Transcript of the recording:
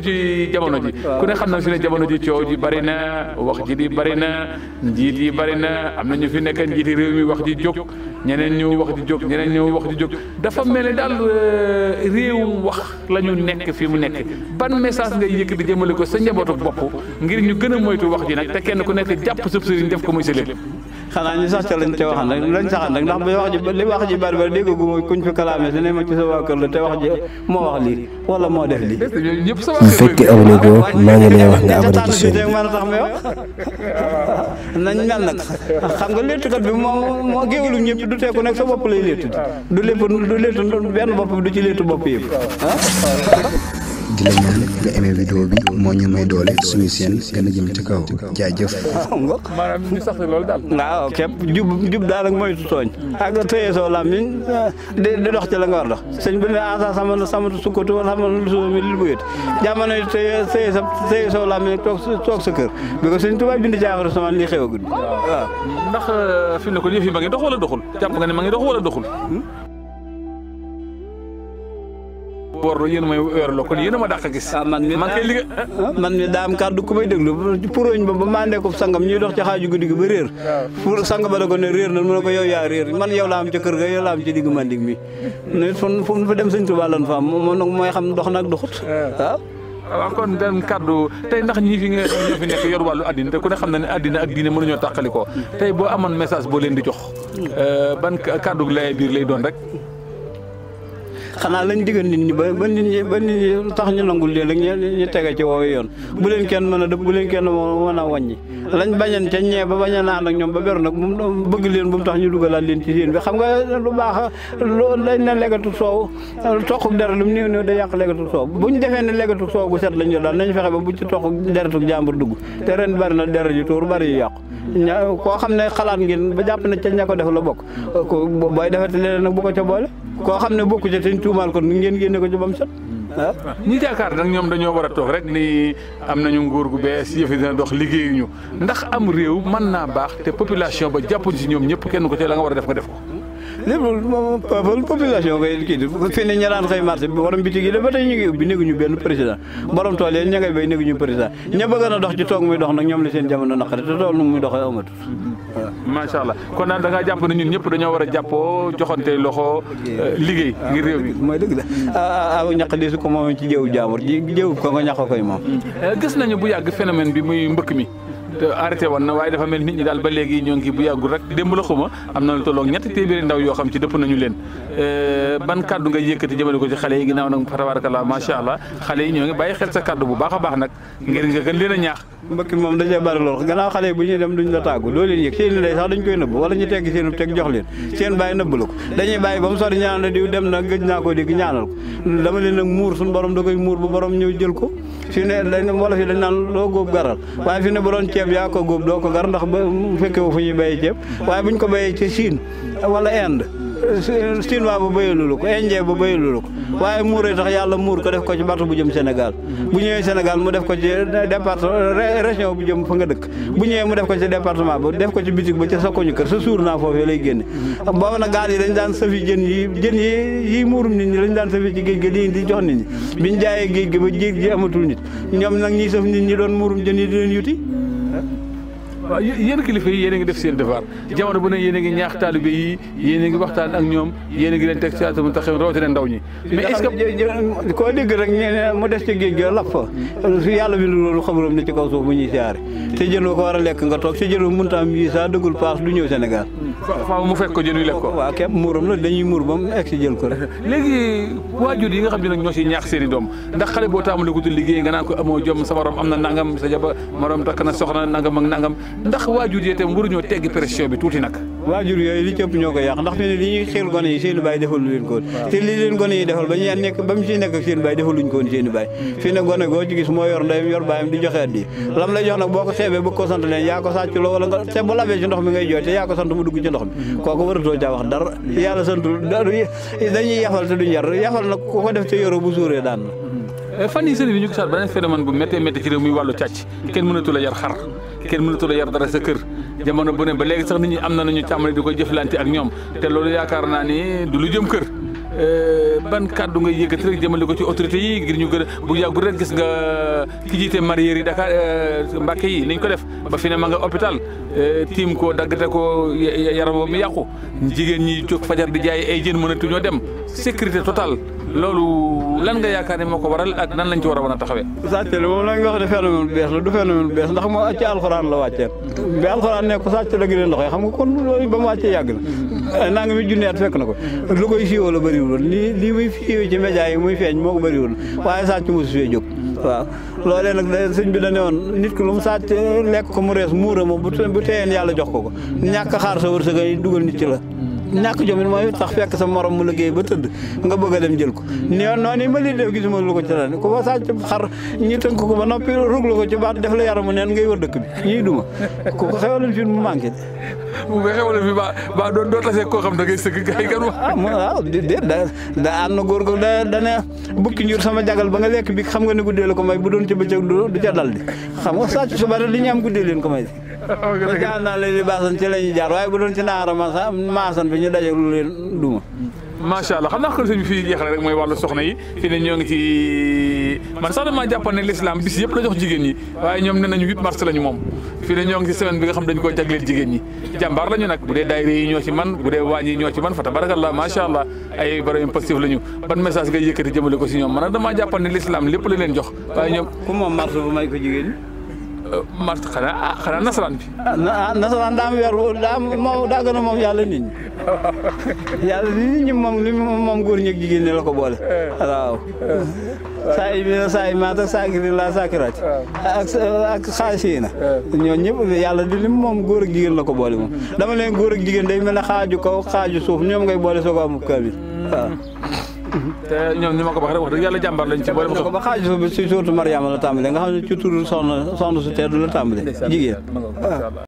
ci jamono ji ku ne xam na fi ne jamono ji coow ji bari na wax ji di bari na njiit yi bari na am na ñu fi nekk njiiti réew mi wax ji jóg ñeneen ñu wax ji jóg ñeneen ñu wax ji jóg dafa mel ne daal réew wax la ñu nekk fi mu nekk ban message ngay yëkk di jëmale ko sa njabootu bopp ngir ñu gën a moytu wax ji nag te kenn ku nekk jàpp sëb sëriñ def ko muy sa lépp xanaa ñu sax ca lañ ca waxan rek lañ saxan rek ndax li wax ji bari bari déggaguma kuñ fi kalaame si ne ma ci sa waa kër la te wax ji moo wax lii wala moo def lii bu fekkee abonné goo maa ngi lay wax nga abonné ci chaîne mën a tax may wax nañ mel nag xam nga léttukat bi moo géewalu ñëpp du teeku nekk sa bopp lay léttu du lépp du léttu benn bopp bi du ci léttu bopp yëpp di la ñaan nga aimé vidéo bi moo ñu may doole suñu chaîne gën a jëm ci kaw jaajëf. maanaam ñu sax loolu daal. waaw képp jub daal ak moytu tooñ ak tëye soo làmmiñ di dox ci la nga war dox sëñ bi ne asa samatu sukkatu wala xamal lu suba mi li bëgget jamono tëye soo làmmiñ toog sa kër bi ko sëñ Tuubaa bind ci aaxiru zaman lii xew a gudd waaw ndax fi mu ne ko yëf yi ma ngi dox wala doxul jàpp nga ne ma ngi dox wala doxul boor yéen may yorloo kon yéen a ma dàq gis. man mi daam kàddu ku may déglu puróñ ba mandee ko sangam ñuy dox ci xaaju guddi gi ba réer pour sang ba da ko ne réer na mu ne ko yow yaa réer man yow la am ca kër ga yow la am ci digg mandig mi ne fu mu fa dem sëñ Tuubaa lan fa am moom nag mooy xam dox nag doxut waaw waaw kon dem kàddu tey ndax ñii fi nga xam ñoo fi nekk yor wàllu addina te ku ne xam na ne addina ak diine mënuñoo tàqali ko tey boo amoon message boo leen di jox ban kàddu lay biir lay doon rek xanaa lañ digal nit ñi ba nit ñi tax ñu nangul leen rek ñu tege ci woowu yoon bu leen kenn mën a dëpp bu leen kenn mën a wàññi lañ bañan ca ñee ba bañ a naan ak ñoom ba beru nag mu bëgg leen bu mu tax ñu dugalaat leen ci seen bi xam nga lu baax dañ ne leggatu soow toquk dara lu mu néew néew day yàq leggatu soow bu ñu defee ne leggatu soow gu set lañ yor daal nañ fexe ba bu ci toquk deretuk jàmbur dugg te ren bari na deret yu tuur bari yu yàqu koo xam ne xalaat ngeen ba jàpp ne ca ña ko def la bokk booy defete leneen nag bu ko ca boole koo xam ne bokku ca te tuumaal ko ngeen génne ko ci ba mu set waaw ñi jaakaar nag ñoom dañoo war a toog rek ni am nañu nguur gu bees yëf yi dina dox liggéeyuñu ndax am réew mën naa baax te population ba jàppuñ si ñoom ñëpp kenn ko ci la nga war a def nga def ko lépp moom population koy kii di fi ne ña daan xëy marché bi borom bitig yi de ba tey ñu ngi ubbi néguñu benn président borom tool yi ña ngay béy néguñu président ña bëgg na dox ci toog muy dox nag ñoom la seen jamono naqari te tool nu muy doxee amatul waaw macha allah kon daal da ngaa jàpp ne ñun ñëpp dañoo war a jàppoo joxante loxo liggéey ngir réew mi mooy dëgg la aw ñaq di su ko moom ci jëwu jaamur ci jëwu ko nga ñaq koy moom gis nañu bu yàgg phénomène bi muy mbëkk mi arrêté woon na waaye dafa mel nit ñi daal ba léegi ñoo ngi bu yàggul rek démb la xuma am na lu tolloog ñetti téeméeri ndaw yoo xam ci dëpp nañu leen ban kàddu nga yëkkati jëmale ko ci xale yi ginnaaw nag tabarakallah macha allah xale yi ñoo ngi bàyyi xel sa kàddu bu baax a baax nag ngir nga gën leen a ñaax mbëkk moom dacee bari lool gannaaw xale yi bu ñuy dem duñ la tàggu doo leen yëg seen lay sax dañ koy nëbb wala ñu tegg seen teg jox leen seen bàyyi nëbb la ko dañuy bàyyi ba mu sori ñaan la diw dem na gëj naa ko dégg ñaanal ko dama leen nag muur suñu borom da koy muur ba borom ñëw jël ko fi ne wala fi dañ naan loo góob garal waaye fi ne bu doon ceeb yaa ko góob doo ko gar ndax ba fekke wu fu ñuy béyee ceeb waaye buñ ko béyee ci Chine wala Inde chinois ba béyalu la ko indien ba béyalu la ko waaye muuree tax yàlla muur ko def ko ci bateau bu jëm Sénégal bu ñëwee Sénégal mu def ko ci département région bu jëm fa nga dëkk bu ñëwee mu def ko ci département ba def ko ci bitig ba ca sa koñu kër sa suur naa foofee lay génne booba nag gaal yi dañ daan sëfi jën yi muurum nit ñi lañ daan sëfi ci géej gi lii di jox nit ñi biñ jaayee géej gi ba géej gi amatul nit ñoom nag ñiy sëf nit ñi doon muurum jën yi di leen yuti waaw yéen kilifa yi yéen a ngi def seen devoir jamono bu ne yéen a ngi ñaax taalibe yi yéen a ngi waxtaan ak ñoom yéen a ngi leen teg ci atum tax rawatina ndaw ñi mais est-ce que koo dégg rek mu des ci géej gi lap fa su yàlla bindu loolu xamuram ne ci kaw suuf bu ñuy siyaare te jën ko war a lekk nga toog si jën mënta am yi saa dëggul paas du ñëw Sénégal faaw mu fekk ko jën wi lekk ko waaw képp muuram la dañuy muur ba mu egg si jël ko rek léegi waajur yi nga xam ne nag ñoo si ñaax seen i doom ndax xale boo tàmbalee ko liggéey nga naan ko amoo jom sa morom am na nangam sa jaba morom takk na soxna nangam ak nangam ndax waajur yi itam waruñoo teggi pression bi tuuti nag waajur yooyu li ci ëpp ñoo ko yàq ndax fi ne li ñuy xiir gone yi seen i baay defalu leen ko woon te li leen gone yi defal ba ñu nekk ba mu ciy nekk ak seen i baay defaluñ ko woon seen i baay fi ne gone goo ci gis moo yor ndeyam yor baayam di joxe addi lam lay jox nag boo ko xeebee bëgg ko sant leen yaa ko sàcc loo wala nga te bu labee ci ndox mi ngay jooy te yaa ko sant mu dugg ci ndox mi kooku waratoo caa wax dara yàlla santul dañuy yafal te duñ yar yafal nag ku ko def te yoroo bu suuree daan na fan yi sëriñ bi ñu gisaat beneen phénomène bu méttee métti ci réew muy wàllu càcc kenn mënatu la yar xar kenn mënatu la yar dara sa kër jamono bu ne ba léegi sax nit ñi am na nañu càmmale di koy jëflante ak ñoom te loolu yaakaar naa ni du lu jëm kër ban kàddu ngay yëkkati rek jëmale ko ci autorité yi ngir ñu gën a bu yàggul rek gis nga ki jiite mareyeur yi Dakar Mbàkke yi niñ ko def ba fi ne ma nga hôpital tiim ko daggate ko yaram mi yàqu jigéen ñi jóg fajar di jaay ay jën mënatuñoo dem sécurité totale loolu lan nga yaakaar ne moo ko waral ak nan lañ ci war a mën a taxawee. sàcc la moom la nga wax ne phénomène bu bees la du phénomène bu bees ndax moo ci alxuraan la wàcceen bi alxuraan nekk ko sàcc la gën a ndox yi xam nga kon loolu ba mu wàccee yàgg na naa nga mi junni at fekk na ko lu koy siiwoo la bëriwul lii muy siiwee ci média yi muy feeñ moo ko bëriwul waaye sàcc mosu fee jóg waaw loolee nag sëñ bi da ne woon nit ki lu mu sàcc lekk ko mu rees muura moom bu teeyeen yàlla jox ko ñàkk xaar sa wërsëg ay dugal nit ci la ñàkk jom it mooy tax fekk sa morom mu liggéey ba tëdd nga bëgg a dem jël ko noonu ma lii def gisuma lu ko ci la ku fa sàcc xar ñi tënk ko ba noppi ruglu ko ci baat def la yaramu neen ngay wër dëkk bi ñii duma ku ko xewaloon fi mu manqué bu nga xewaloon fi ba doo tasee koo xam da ngay sëgg gars yi kan waaw da am na góor go dane bukki njur sama jagal ba nga lekk bi xam nga ne guddee la ko may bu doon ci bëccëg du ca dal di xam nga sàcc su bari li ñu am guddee leen ko may ba jaar naa leen li baasan ci la ñuy jaar waaye bu doon ci naara maasan bi ñu daje lu leen duma macha allah xam naa ko sëñ bi fii jeexale rek mooy wàllu soxna yi fii ne ñoo ngi ci man sax damaa jàppoon ne l'islam bis yëpp la jox jigéen ñi waaye ñoom ne nañu 8 mars lañu moom fii ne ñoo ngi ci semaine bi nga xam dañu koo jagleel jigéen ñi jàmbaar lañu nag bu dee daayira yi ñoo ci man bu dee waañ yi ñoo ci man fa tabarakallah macha allah ay borom positif lañu ban message ngay yëkkati jëmale ko si ñoom man nag damaa jàppoon ne l'islam lépp la leen jox waaye ñoom ku moom mars bu may ko jigéen ñi mars xanaa nasaraan bi nasaraan daa am weer daa gën a moom yàlla nit ñi yàlla nit ñi moom góor ñi ak jigéen ñi la ko boole waaw saa yi saa yi maata saakiri la saakiraat ak xaasi na ñoo ñëpp yàlla di lim moom góor ak jigéen la ko boole moom dama leen góor ak jigéen day mel ne xaaju kaw xaaju suuf ñoom ngay boole soo ko am kaamil waaw te ñoom ni ma ko waxee rek wax dëgg yàlla jàmbaar lañ ci boole ko ba xaaju suuf bi si suurtu Mariama la tàmbalee nga xam ne ci turu soxna su tedd la tàmbalee jigéen